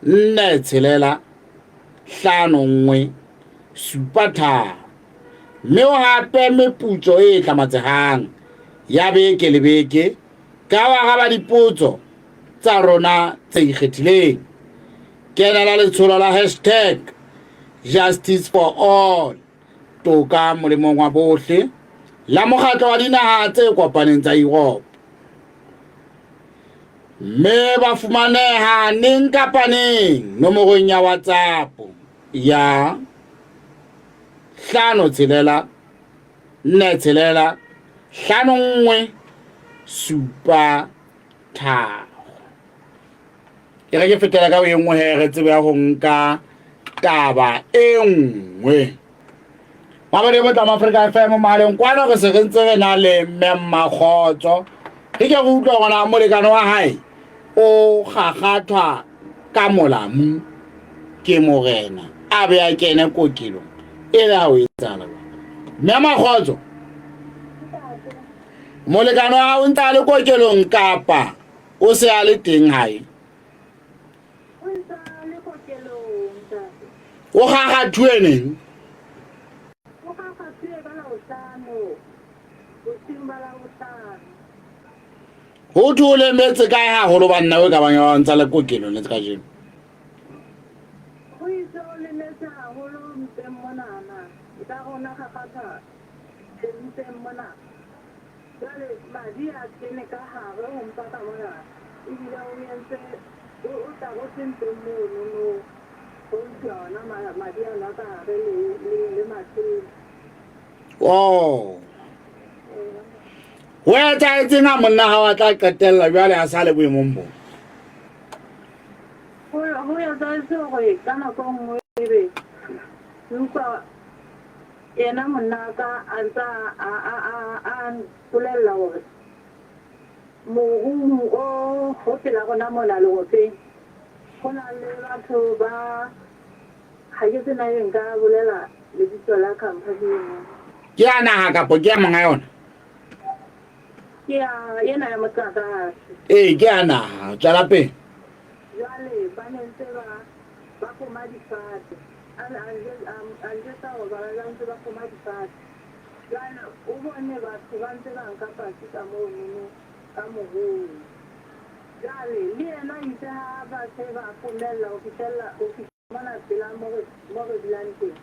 A: 6 5 1 7 3 mme o hape meputso e tlamatsehang ya beke le beke ka ho araba dipotso tsa rona tse ikgethileng. Kenela letsholo la hashtag Justice for All, toka molemong wa bohle, la Mokgatlo wa Dinaha tse Kopaneng tsa Europe. Mme ba fumaneha neng kapa neng nomorong ya WhatsApp ya 5 6 4 6 5 1 7 3. E re ke fetela ka e nngwe he re tsebe ya ho nka taba e nngwe. Mabedi Botlamo Afrika FM mohaleng kwano re se re ntse re na le mme Mmakgotso. Re ke re utlwa hore na molekane wa hae o kgakgathwa ka molamu ke morena a be a kene kokelong e le ha o etsahala jwang. Mme Makgotso, molekane wa hao o ntse a le kokelong kapa o se a le teng hae?
K: O ntse a le kokelong, ntate.
A: O kgakgathuwe neng?
K: O kgakgathuwe ka Labohlano, bosiung ba Labohlano.
A: Ho thwe o lemetse kae haholo banna o ka bang ya ntsa le kokelong le kajeno?
K: Ho itse o lemetse haholo mpeng monana. Ekare o na kgakgatha mpeng mona. Jwale madi a kene ka hare ho mpa ka mona ebile o entse o o tabotse mpeng mono no ho ntshuwa ona madi ano a ka hare le le le mathele.
A: Oh. Ho etsahetseng ha monna hao a tla qetella jwale a sa le boemong bo?
K: Ho ho etsahetse hore ka nako e nngwe ebe ke utlwa Yena monna wa ka a ntse a, a, a, a mpolella hore morung o ho pela rona mona lengopeng ho na le batho ba, ha ke tsebe na ebe nka bolela lebitso la khampani eno.
A: Ke ya naha kapo ke ya monga yona?
K: Ke ya ena ya motlakase.
A: Ee, ke ya naha. Tswela pele.
K: Jwale ba ne ntse ba ba poma difate. A a njwetsa hore ba ba ntse ba poma difate. Jwale o bone batho ba ntse ba nka patsi ka monono ka morung. Jwale le yena itse ha ba se ba pomella ho fihlella ho fihla mona pela mo re mo re dulang teng,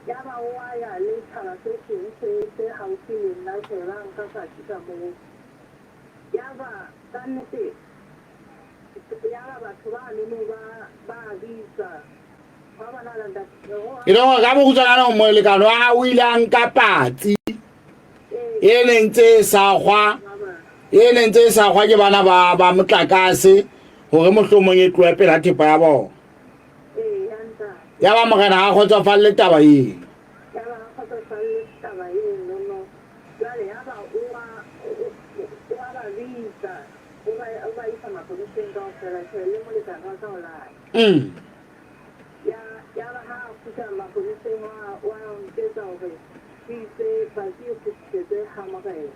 K: yaba o a ya le tjhaba se seng se se haufi le nna tjhe ba nka patsi ka moo. Yaba kannete yaba batho banono ba ba bitsa.
A: E le gore ka bokhutswanyane go molekane wa gago o ile a nka patsi e neng tse e sa gwa e neng tse e sa gwa ke bana ba ba motlakase gore mohlomong e tlohe pela thepa ya bona ya ba morena ga kgotsofalle taba eno. Mm.
K: Ya, yaba ha a kgutla mapoleseng wa, wa mpetsa hore ke ise patsi e kgutlisetswe ha morena.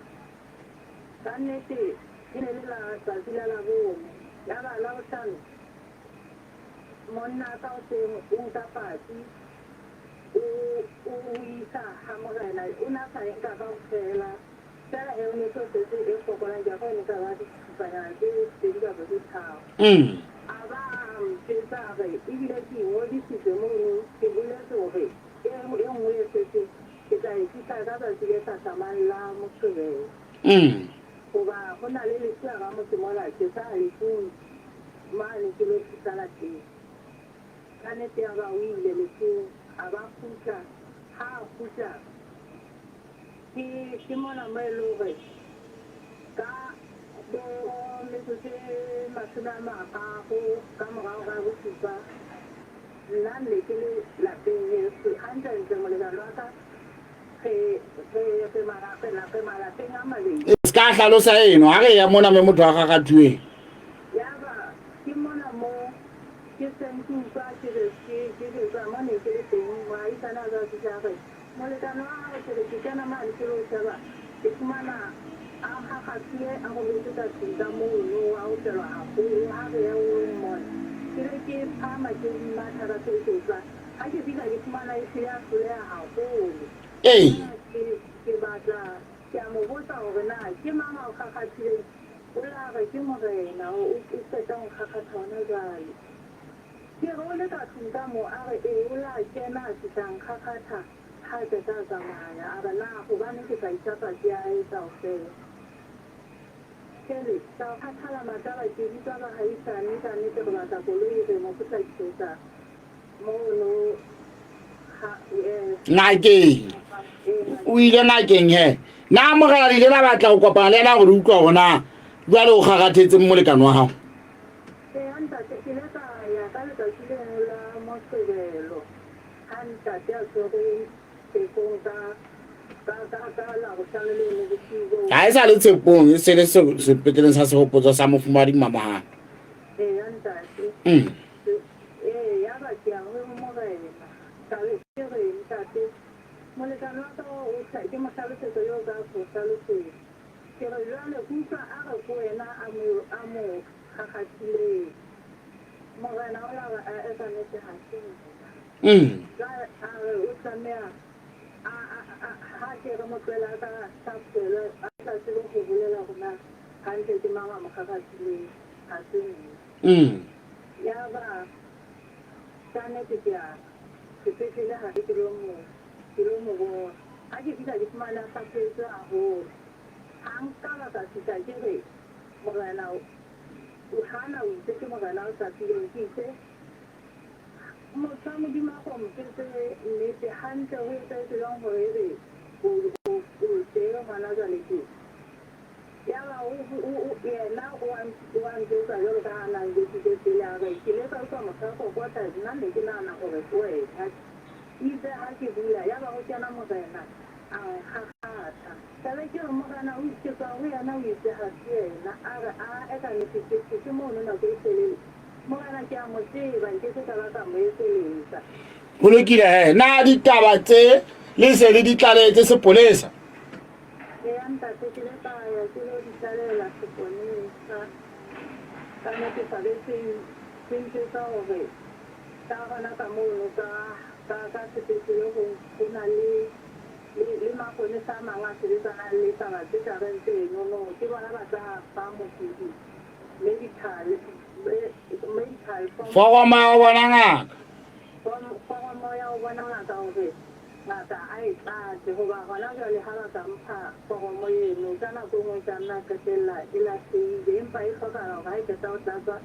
K: Ka nnete e ne le la tsatsi la Labone. Yaba Labohlano monna ka hoseng o nka patsi o. o isa ha morena, o ne a sa e nka kaofela. Fela he o ne so setse e fokolang, ke a go e ne ka ba dithupanyana tse pedi kapa tse tharo. A ba a mpetsa a re ebile ke ingodisitse mono, ke boletse hore e e nngwe e setseng ke tla e tlisa ka tsatsi le hlahlamang la Moqebelo. Hoba ho na le lefu hara motse mona, ke sa ya lefung mane ke lo thusana teng. Ka nete yaba o ile lefung, a ba kgutla. Ha a kgutla, ke, ke mona mo e le hore ka bo metsotso e mashome a mararo ka mora hora ya bosupa, nna ne ke le lapeng heso. Hantle-ntle molekane wa ka, re, re, re, re, re malapeng a mabedi.
A: E se ka hlalosa eno, ha re ya mona me motho a kgakgathuweng.
K: Yaba ke mona mo Ke seng ke utlwa ke re ke ke jwetswa mo ne ke le teng, moahisane a tswa a fihla a re, Molekane wa hao ke re ke kena mane ke lo sheba, ke fumana a kgakgathile a robetse ka tlung ka mono, a otlelwa haholo, ha re ye o lo mmona. Ke be ke phahama ke matha ka fereketsa, ha ke fihla ke fumana ehlile a hloleha haholo.
A: Ee.
K: Ke ke batla ke a mo botsa hore na ke mang a o kgakgathileng, O la re, Ke Morena, o, o qeta ho nkgakgatha hona jwale. Ke re, O le ka tlung ka mo? A re, Ee. O la kena, a fihla a nkgakgatha, ha a qeta a tsamaya. A re, Na hobaneng ke sa isa patsi ya hae kaofela? Kele, ka kgathala mataba, ke bitsa bahaisane, ka nnete re batla koloi re mo potlakisetsa mono ha, eh,
A: Ngakeng.
K: ee,
A: O ile ngakeng he. Na morena le ile la batla ho kopana le yena hore le utlwa hore na jwale o kgakgathetseng molekane wa hao?
K: Eya ntate, ke ile ka ya ka letsatsi leno la Moqebelo ha ntate a tshwerwe tshepong ka ka ka ka Labohlano leno bosiu boo.
A: Ha e sa le tshepong, e se le sepetleleng sa sehopotso sa Mofumahadi Mmamohana.
K: Eya ntate. Ee, yaba ke ya ho morena. Ka be ke re, Ntate, Molekane wa ka o tla, ke mo hlalosetsa eo ka ho hlalosetsa. Ke re, Jwale ke utlwa a re ke wena a mo, a mo kgakgathileng. Morena o la re, Ae, ka nnete ha se nna. Jwale a re o tlameha a, a, a, ha ke re mo tlohele a ka hlaphohelwe, a tla tsebe ho bolela hore na hantle ke mang a mo kgakgathileng, ha se nna. Yaba ka nnete ke a sepetlele hape ke lo mo, ke lo mo bona. Ha ke fihla ke fumane a hlaphohetswe haholo. Ha nka ba ka fihla ke re, Morena, o hana o itse ke Morena o hlapileng. Ke itse, Motho wa Modimo a ko mpotse nnete hantle ho etsahetse jwang hore ebe o, o, o teng hona jwale tje? Yaba o, o, o, yena o a, o a ntjwetsa jwalo ka ha a na njwetsitse pele, a re, Ke ile ka utlwa motho a kokota, nna ne ke nahana hore ke wena. Eitse ha ke bula, yaba ho kena Morena, a nkgakgatha. Ka be ke re, Morena, o ke tswa ho yena, o itse ha se yena. A re, Ae, ka nnete ke phetse mono nako e telele. Morena ke a mo tseba, nke ke ka ba ka mo etseletsa.
A: Ho lokile he. Na ditaba tse le se le di tlalehetse sepolesa?
K: Eya ntate, ke ile ka ya ke lo di tlalehela seponesa. Ka nnete sa be se se ntjwetsa hore ka hona ka mono ka ka ka sepetlele ho ho na le le le maponesa a mang a sebetsanang le taba tse ka reng tsenono. Ke bona ba tla fa mokudi medical medical form.
A: Foromo ya ho bona ngaka.
K: Foromo ya ho bona ngaka hore Ngaka a e tlatse, hoba hona jwale ha ba ka mpha foromo eno, ka nako e nngwe e ka nna qetella e lahlehile. Empa e hlokahala hore ha e qeta ho tlatswa,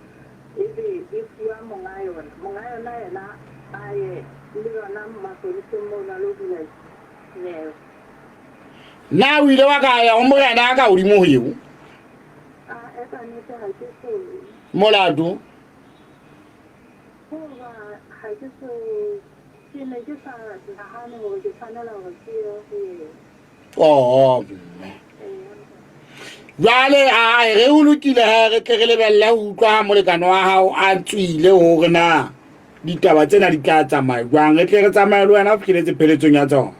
K: ebe e fuwa monga yona. Monga yona yena a ye le yona maponeseng mono a lo bula nyewe.
A: Na o ile wa ka ya ho morena a ka hodimo ho eo?
K: Ae, ka nnete ha ke so ye.
A: Molato?
K: Hoba ha ke so Ke ne ke sa nahane hore ke tshwanela hore ke ye ho yena.
A: Oh, mme. Jwale a re o lokile ha re tle re lebelle ho utlwa ha molekane wa hao a tswile hore na ditaba tsena di tla tsamaya jwang. Re tle re tsamaye le wena ho fihleletse pheletsong ya tsona.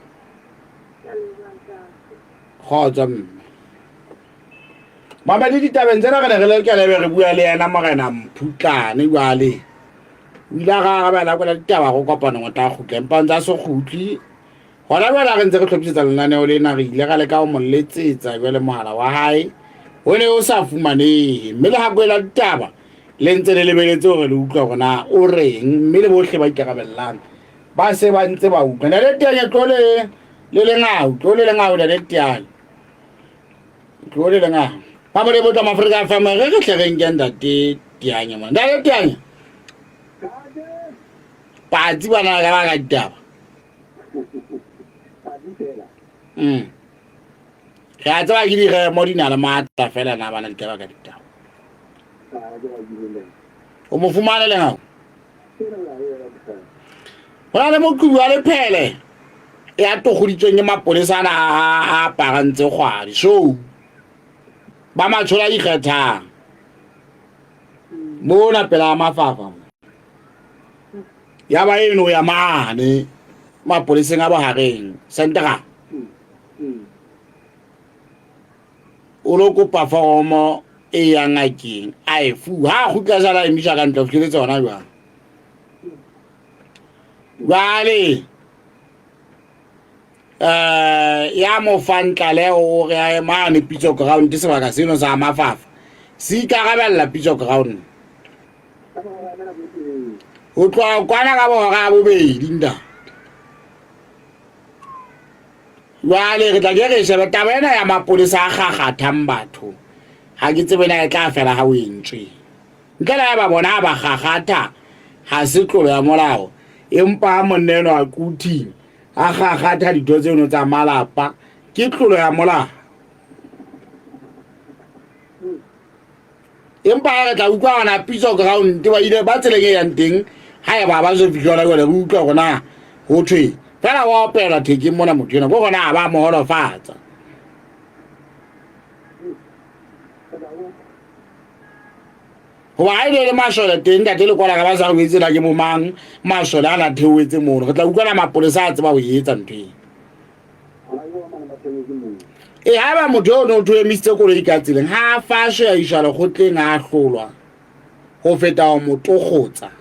A: Kgotso mme. Mamedi ditabeng tsena re ne re le kelebe re bua le yena Morena Mphutlane jwale. O ile a re arabela kwela ditaba go kopanong o tla kgutla empa o ntse a se kgutle. Hona jwale ha re ntse re hlophisetsa lenaneo lena, re ile ra leka ho mo letsetsa jwale mohala wa hae o ne o sa fumanehe, mme lehakwe la ditaba le ntse le lebeletse hore le utlwa hore na o reng, mme le bohle ba ikarabellang ba se ba ntse ba utlwa. Ntate Teanye, tlo le le lengau, tlo le lengau, Ntate Teanye, tlo le lengau. Ba mo lebotla Mafrika FM, re re hle re nke Ntate Teanye mona. Ntate Teanye, patsi bana ka ba ka ditaba. Re a tseba ke diremo di na le maatla fela na bana ditaba ka ditaba. O mo fumane le gago? Go na le moqhubi wa lephele ya togoditsweng ke mapolesa ana a aparang tse kgwadi so ba matsholo a ikgethang mona pela mafafa mo. Ya ba eno ya mane mapoleseng a bohareng central o lo kopa foromo e yang ngakeng a e fuwa ha a kgutla jala a emisa ka ntle o fihleletse hona jwang jwale um ya mo fang tlaleho o re a mane pitso ground sebaka seno sa mafafa se ikarabella pitso ground ho tloha kwana ka bohora ya bobedi nta jwale re tla ke re shebe taba ena ya mapolesa a kgakgathang batho ga ke tsebe na e tla fela ga o entswe ntle le ba bona a ba kgakgatha ga se tlolo ya molao empa monna eno a kuthing a kgakgatha ditho tseno tsa malapa ke tlolo ya molao empa re tla utlwa gona pitso ground ba ile ba tseleng e yang teng ga e ba ba se fitlhela jale re utlwa gona go thwe fela wa opela thekeng mona motho ena ko gona a ba mo holofatsa goba ga e ne le masole teng tate le kwala ka ba sa go etsela ke bomang masole a na theoetse mono re tla utlwana mapolesa a tseba go e etsa ntho eng e ga ba motho yo o ne o emisitse koloi ka tseleng ga a fashe a iswa lekgotleng a hlolwa go feta go mo tokgotsa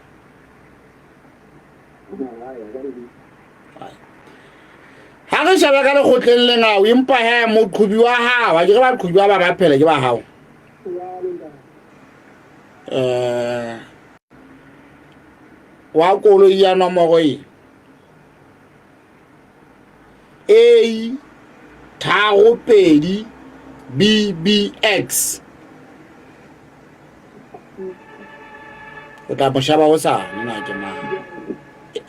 A: ga re shebe ka lekgotleng lengao empa he moqhobi wa gago a ke re baqhobi ba ba ba phele ke ba gago um wa koloi ya nomoro e A 3 2 BBX o tla mo shaba hosane na ke mang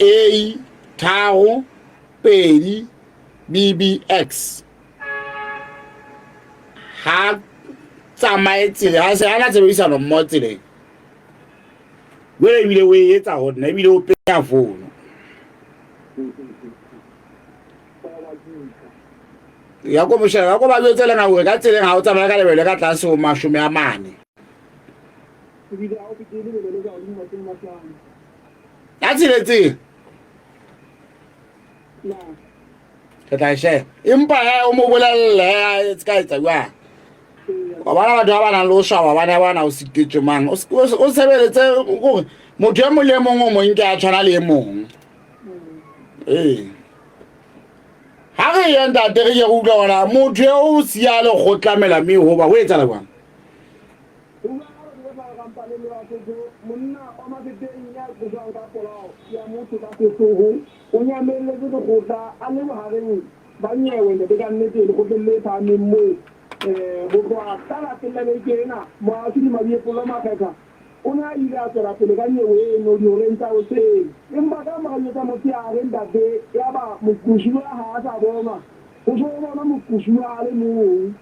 A: A 3 2 BBX ha tsamaye tsela ha se ana tshebedisano mmoho tseleng jwale ebile o e etsa ho nna ebile o penya fono ya ko moshela ya ko ba jwetse lena hore ka tseleng ha o tsamaya ka lebelo ka tlase ho 40 ya tsheletseng re tla e sheba empa he o mo bolelele he se ka etsa jwang wa bona batho ba ba nang le ho swaba ba ne bona o sitetswe mang o sebeletse gore motho e mong le e mong o mong ke a tshwana le e mong ee ga re ye ntate re ke re utlwa gona motho e o sia lekgotla melame goba go etsala jang
D: Monna wa Mafeteng ya qoswang ka polao ya motho ka sehloho o nyamelletse lekgotla a le bohareng ba nyewe ntate ka nnete lekgotleng le phahameng moo ho tloha ka lapeng la beke ena Moahlodi Madiepollo Makgetha o ne a ile a tswela pele ka nyewe eno dihoreng tsa hoseng empa ka mora dijo tsa motshehare ntate yaba moqosuwa ha a sa bonwa ho so bonwa moqosuwa a le mong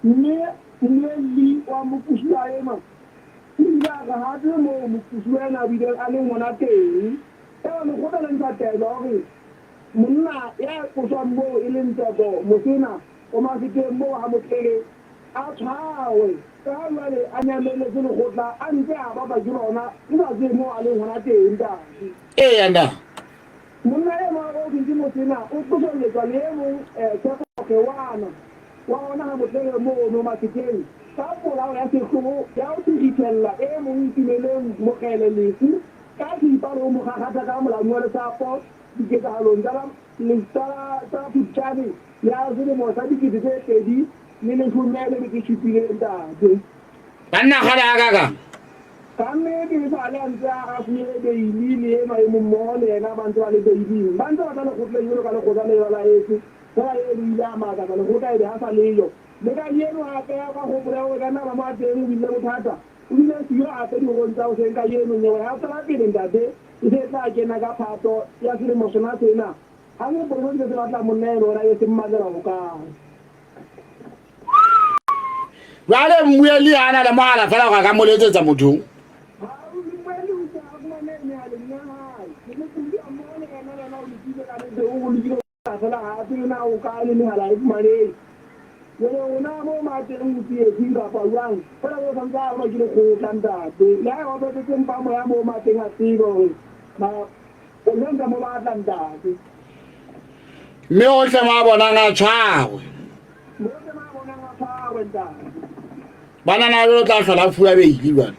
D: Mme mmuelli wa moqosuwa enwa o ile a re ha a tsebe moo moqosuwa enwa a bileng a leng hona teng. Yaba lekgotla le ntsha taelo ya hore monna ya qoswang moo e leng Tseko Mosena o Mafeteng moo ha Motlele a tshwarwe ka ha jwale a nyamelletse lekgotla a ntse a batlwa ke lona le sa tsebe moo a leng hona teng ntate.
A: Eya na.
D: Monna enwa o thweng ke Mosena o qoselletswa le e mong Tshepo Kgewana wa hona ha Motlele mono Mafikeng ka polao ya sehloho ya ho thirithella e mong Itumeleng Mokgele lefu ka 20. thipa le ho mo kgakgatha ka molamu wa lesapo diketsahalong tsa Phupjane ya selemo sa 2017, ntate.
A: Banna kgale hakakang?
D: Ka nnete e sale a ntse a fuwe beili le enwa e mong mmoho le yena ba ntse ba le beiling. Ba ntse ba tla lekgotleng jwalo ka lekgotla le ba laetse. Fela eno o ile a makatsa lekgotla ebe ha sa leyo. Le kajeno hape ka kgopolo ya hore ka nna ba mo a teng o bile bothata. O bile siyo hape dihorong tsa hoseng kajeno. Nyewe ya tswela pele ntate e se e tla kena ka Phato ya selemo sona sena. Ha sepolesa se se batla monna eno hore a ye se mmatlela hokae.
A: Jwale mmuelli ha a na le mohala feela hore a ka mo letsetsa motho. Mme ohle mo a bonang a tshwarwe. Banana jwale o tla hlola fuwa beili jwale.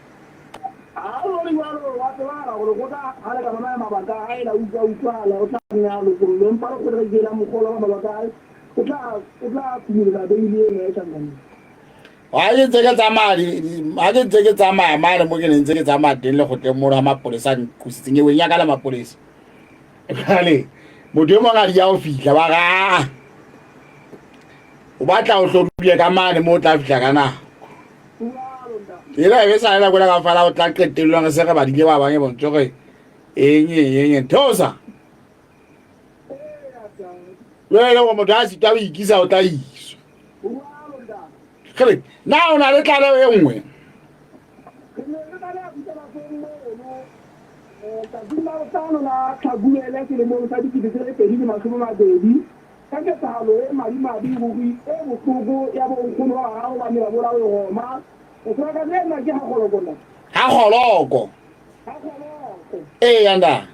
D: Ha ho le jwalo, wa tsebahala hore lekgotla ha le ka mamela mabaka a hae la utlwa utlwahala, o tla nne a lokollwe. Empa lekgotla le ke la mo kgolwa ka mabaka a hae, o tla o tla phunyeletsa beili eno ya tjhankaneng.
A: Ha ke ntse ke tsamaya ha ke ntse ke tsamaya mane mo ke ne ntse ke tsamaya teng lekgotleng mono ha mapolesa a nqositse nyeweng ya ka le mapolesa. Jwale motho e mong a di ya ho fihla ba re aa o batla o hlo dule ka mane mo o tla fihla ka nako. Ela e be sa le nako ena kaofela o tla qetellong re se re badile ba bang e bontse gore eng eng eng eng theosa. Jwale e le gore motho a sitwa ho ikisa o tla iswa. Kgele, na o na le tlaleho e nngwe?
D: Re ne re tlaleha buka mono tsatsing la bohlano la Tlhakubele selemong sa 2020 ka ketsahalo e madimabe ruri e bohloko ya bonkgono ba bararo ba ne ba bolawe Roma. Sebaka sena ke Ha Kgoloko ntate.
A: Ha Kgoloko.
D: Ha Kgoloko.
A: Eya ntate.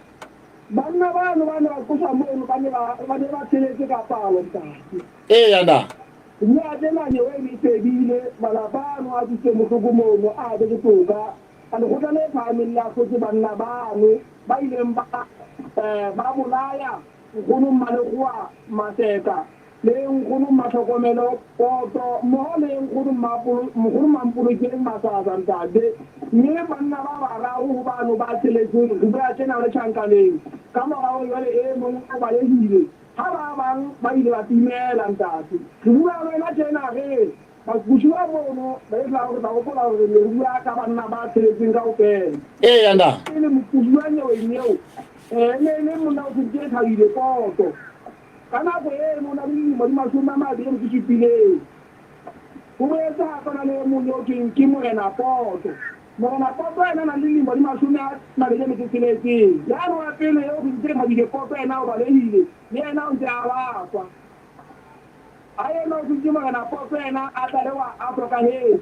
D: Banna bano ba ne ba qosa mono ba ne ba ba ne ba tsheletse ka palo ntate.
A: Eya ntate.
D: Mme a tsena nyewe e ne e fedile, malapa ano a tswitseng bohloko mono a abetse toka. A lekgotla le phahameng le ahlotse banna bano ba ileng ba ba bolaya Nkgono Mmalekgowa Maseka le Nkgono Mmatlhokomelo Poto mmoho le Nkgono Nkgono Mampolokeng Masasa ntate. Mme banna ba bararo ho bano ba tsheletseng re bua tjena ba le tjhankaneng ka mora hore jwale e mong o balehile ha ba bang ba ile ba timela ntate. Re bua le wena tjena re Bakusi ba mono ba etsa hore ba hopola hore re ne re bua ka banna ba tsheletseng kaofela.
A: Eya ntate.
D: Pele mokusi wa nyeweng eo e ne e le monna o thweng ke Thabile Poto. Ka nako eno o na le dilemo di 27. Ho boetse hape ho na le e mong eo thweng ke Morena Poto. Morena Poto yena o na le dilemo di 26. Yane wa pele eo thweng ke Thabile Poto yena o balehile, le yena o ntse a batlwa. Ha enwa o thweng ke Morena Poto yena a tlalewa a hlokahetse.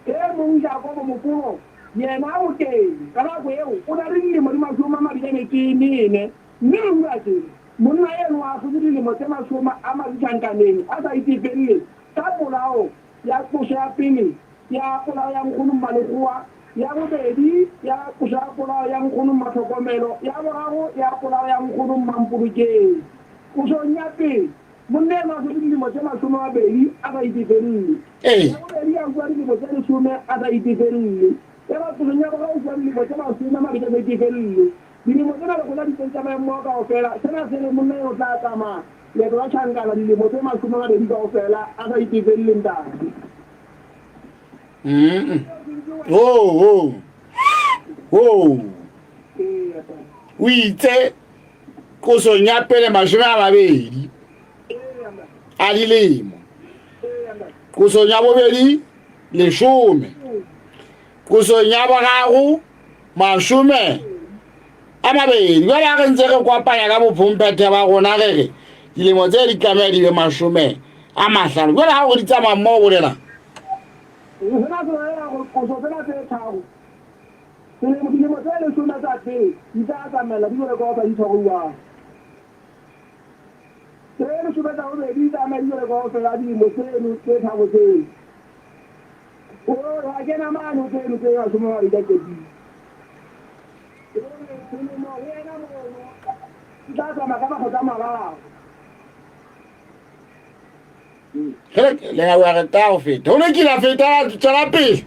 D: E mong Jakobo Mopolo yena o teng. Ka nako eo o na le dilemo di 24, mme re bua tjena, monna enoa a hlotse dilemo tse 20 tjhankaneng a sa itefelle ka polao ya qoso ya pele ya polao ya Nkgono Mmalekgowa, ya bobedi ya qoso ya polao ya Nkgono Mmatlhokomelo, ya boraro ya polao ya Nkgono Mmampolokeng. Qosong ya pele Monna enwa a hlotse dilemo tse 20 a sa itefelle.
A: Ee.
D: Ya bobedi a fuwa dilemo tse 10 a sa itefelle. Ya ba qosong ya boraro o fuwa dilemo tse 20 a sa itefelle. Dilemo tsena lekgotla di teng tsa mmoho kaofela. Sena se re monna eo o tla tsamaya leeto la tjhankana dilemo tse 20 kaofela a sa itefelle ntate.
A: Oh, oh. Oh. O itse qosong ya pele 20 a dilemo, qosong ya bobedi 10, qosong ya boraro 20. Jwale ha re ntse re kopanya ka bophomphethe ba rona re re dilemo tse di tlameha di be 50. Jwale ha o di tsamaya mmoho bolela.
D: Sena se bolela hore qoso tsena tse tharo selemo dilemo tse 10 tsa pele di tla tsamaella di jwalo ka ho sa di tshwaruwang. Tse 10 tsa bobedi di tsamaya di jwalo ka ho fela dilemo tseno tse tharo tseo. O re ha kena mane ho tseno tse 20 ka qetile. Selemo ho yena mono di tla tsamaya ka makgetlo a mararo.
A: Le wa re tla ho feta. Ho lokile a feta tswela pele.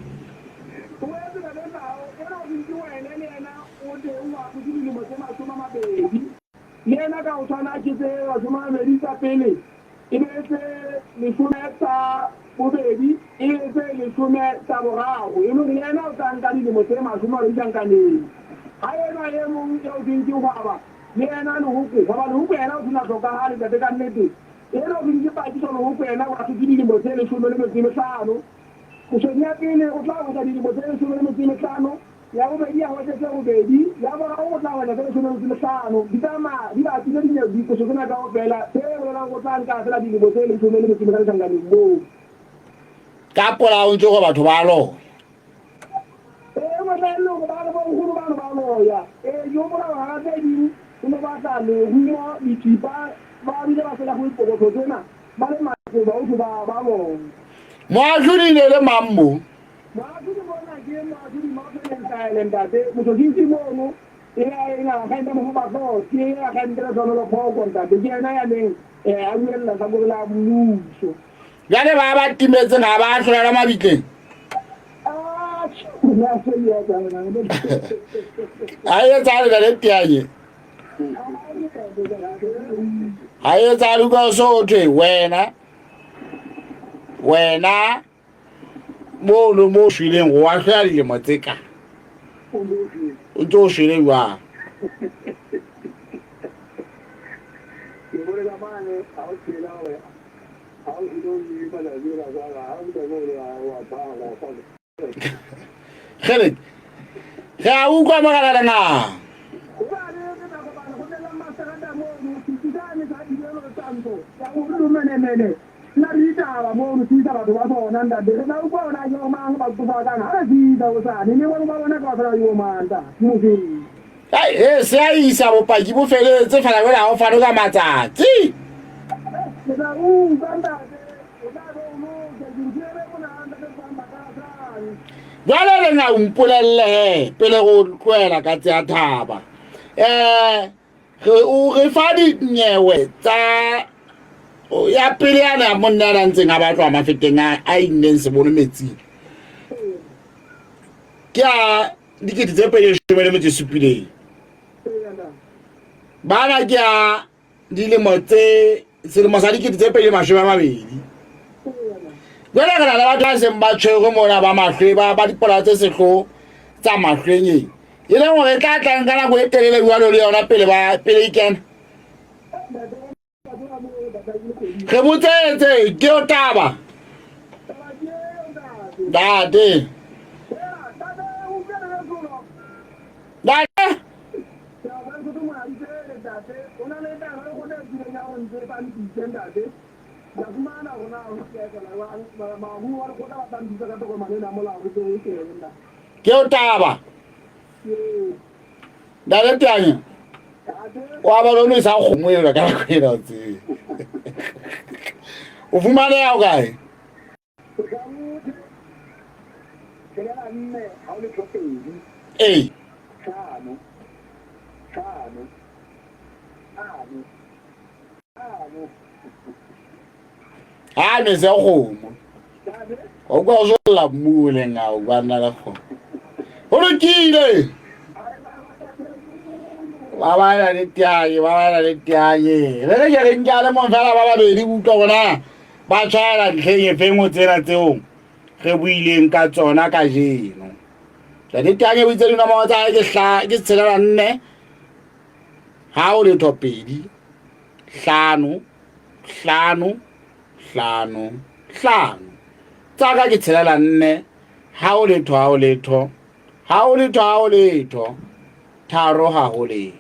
D: O boetse Ntate Tau, ena o ke wene le yena o teng wa tlotse dilemo tse 20. Le yena ka ho tshwana ke tse 20 tsa pele e be tse 10 tsa bobedi e be tse 10 tsa boraro. E le hore le yena o tla nka dilemo tse 20 tjhankaneng. Ha enwa e mong eo thweng ke Hwaba le yena Lehoko, Hwaba Lehoko yena o sena hlokahale ntate ka nnete. Ena o thweng ke Pakiso Lehoko yena o ahlotse dilemo tse 15. Kgwedi ya pele o tla hwetša dilemo tse 15, ya bobedi ya hwetše tse robedi, ya boraro o tla hwetša tse 15. Di tsamaya di bapile dikošo tsena kaofela, se bolelang o tla nka fela dilemo tse 15 tjhankaneng moo.
A: Ka polao ntse gore batho ba loya.
D: Ee, motla e le gore ba re bonkgono bano ba loya. Ee, ke gopola gore gara tse ding go ne batla lerumo, dithipa, ba bile ba sela go dipokotho tsena. Ba le matseba o thwe ba ba loya.
A: Moahlodi ne le mang mo?
D: Moahlodi mona ke moahlodi Mafeneng Taele ntate. Motho mono e ya e na agente mo go batlo ke e agente le tshwanelo phoko ntate. Ke yena ya neng a buella hlakore la mmuso.
A: Jwale ba ba timetseng ha ba ahlolelwa mabitleng. Ha e etsahale ntate Teanye. Ha e etsahale utlwa so thwe wena wena mono mo shweleng go ahlola dilemo tse ka o ntse o shwele jwang. Kgele, re a utlwa mogala le na. Ai, se a isa bopaki bo feletse fela jwale ha o fane ka matsatsi. Jwale le na o mpolelle he pele go tlohela ka tseya thaba. Re o re fa dinyewe tsa ya pele yana ya monna ya ntseng a batlwa mafeteng a inneng sebono metsing. Ke a 2017. Bana ke a dilemo tse selemo sa 2020. Jwale re na le batho ba seng ba tshwerwe mona ba mahlwe ba ba dipolao tse sehloho tsa mahlwenyeng. E leng hore e tla tlang ka nako e telele jwalo le yona pele ba pele e kena. Re botsetse ke o taba. Ntate. Ntate. Ke o taba. Ntate Teanye. Wa ba lo sa kgomo ena ka nako ena o tsebe. O fumaneha o kae? Ee. Ha ne se kgomo. O kwa o zolla mmu le ngao ba nna le kgomo. Ho lokile. Ba ba na le Teanye, ba ba na le Teanye. Re re ke re nka le mong fela ba babedi utlwa bona ba tshwaela ntlheng e feng ho tsena tseo re buileng ka tsona kajeno. Ntate Teanye o itse dinomoro tsa hae ke hla ke 6 4 ha o letho 2 5 5 5 5. Tsa ka ke 6 4 ha o letho ha o letho ha o letho ha o letho 3 ha ho letho.